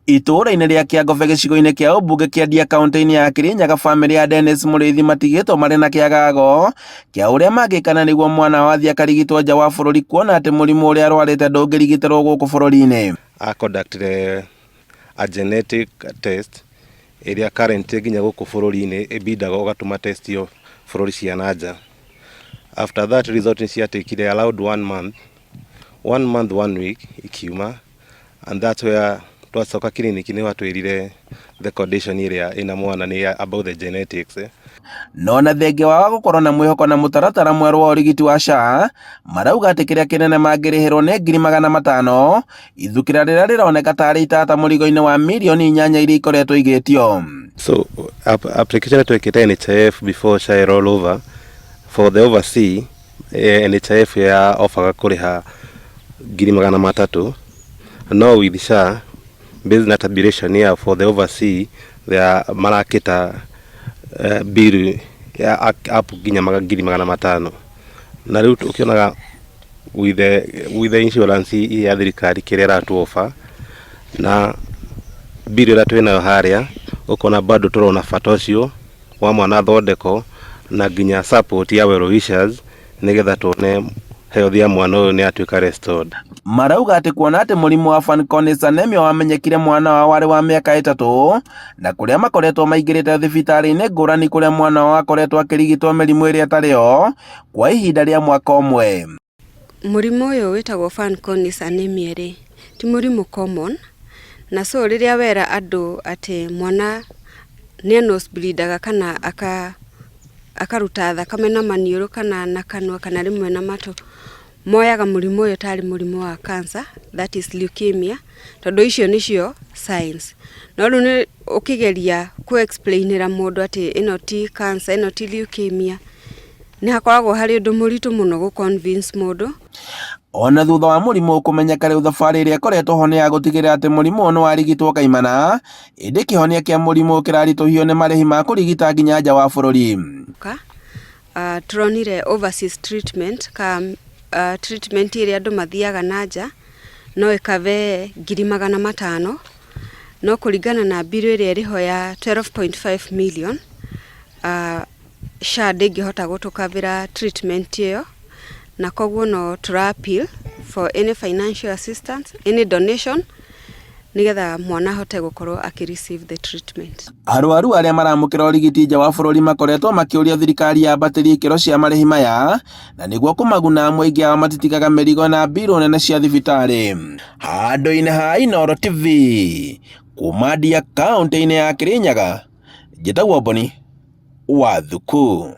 Itũũra-inĩ rĩa Kĩangobe gĩcigo-inĩ kĩa ũmbunge kĩa Ndia kaũntĩ-inĩ ya Kĩrĩnyaga bamĩrĩ ya Dennis Mũrĩithi matigĩtwo marĩ na kĩagago kĩa ũrĩa mangĩkana nĩguo mwana wao athiĩ akarigitwo nja wa bũrũri kuona atĩ mũrimũ ũrĩa arwarĩte ndũngĩrigitĩrwo gũkũ bũrũri-inĩ. A conducted a genetic test ĩrĩa currently nginya gũkũ bũrũri-inĩ ĩbindaga ũgatũma test ĩyo bũrũri cia na nja. After that result nĩ ciatakire around one month, one month one week ikiuma and that's where twacoka kiriniki nĩ watwĩrire the condition ĩrĩa ĩna mwana nĩ about the genetics eh. No na thengia wao gũkorwo na mwĩhoko na mũtaratara mwerũ wa ũrigiti wa SHA, marauga atĩ kĩrĩa kĩnene mangĩrĩhĩrwo nĩ 500,000 ithukĩra rĩrĩa rĩroneka tarĩ itata mũrigo-inĩ wa mirioni 8 iria ikoretwo igĩtio. So application twekĩte NHIF before SHA roll over for the overseas, NHIF ya offerga kũrĩha 300,000, no with SHA based na tabulation ya for the overseas they are marakĩta bill ya up nginya 500,000, na rĩu ũkĩonaga with the insurance ya thirikari kĩrĩa ĩratu offer na bill ĩrĩa twĩnayo harĩa, ũkona bado tũrona bata ũcio wa mwana athondekwo na nginya support ya well wishers nĩgetha tuone health ya mwana ũyũ nĩ yatuĩka restored. Marauga atĩ kuona atĩ mũrimũ wa Fanconi anemia wamenyekire mwana wao warĩ wa mĩaka 3 na kũrĩa makoretwo maingĩrĩte thibitarĩ-inĩ ngũrani kũrĩa mwana wao akoretwo akĩrigitwo mĩrimũ ĩrĩa ĩtarĩ yo kwa ihinda rĩa mwaka ũmwe. Mũrimũ ũyũ wĩtagwo Fanconi anemia rĩ, ti mũrimũ common, na so rĩrĩa wera andũ atĩ mwana nĩ nosebleedaga kana akaruta thakame na maniũrũ kana na kanua kana rĩmwe na matũ, moyaga mũrimũ ũyũ tarĩ mũrimũ wa cancer, that is leukemia, tondũ icio nĩcio signs. No rĩu nĩ ũkĩgeria kũ explainĩra mũndũ atĩ ĩno ti cancer, ĩno ti leukemia, nĩ hakoragwo harĩ ũndũ mũritũ mũno gũ convince mũndũ. Ona thutha wa mũrimũ kũmenyeka, rĩu thabarĩ ĩrĩa ĩkoretwo ho nĩ ya gũtigĩrĩra atĩ mũrimũ ũyũ nĩ warigitwo kaimana, ĩndĩ kĩhonia kĩa mũrimũ kĩraritũhio nĩ marĩhi ma kũrigita nginya nja wa bũrũri. Turonire overseas treatment ka treatment ĩrĩa andũ mathiaga na nja no ĩkabe 500,000, no kũringana na bill ĩrĩa ĩrĩho ya 12.5 million, SHA ndĩngĩhota gũtũkabĩra treatment ĩyo, na koguo no tũra appeal for any financial assistance, any donation, nĩgetha mwana ahote gũkorwo akĩ receive the treatment. Arwaru arĩa maramũkĩra ũrigiti nja wa bũrũri makoretwo makĩũria thirikari yambatĩrie ikĩro cia marĩhi maya na nĩguo kũmaguna mũingĩ ao matitigaga mĩrigo na mbirũ nene cia thibitarĩ. Handũ-inĩ ha Inooro TV kuma Ndia kaũntĩ-inĩ ya Kĩrĩnyaga, njĩtagwo Mboni wa Thuku.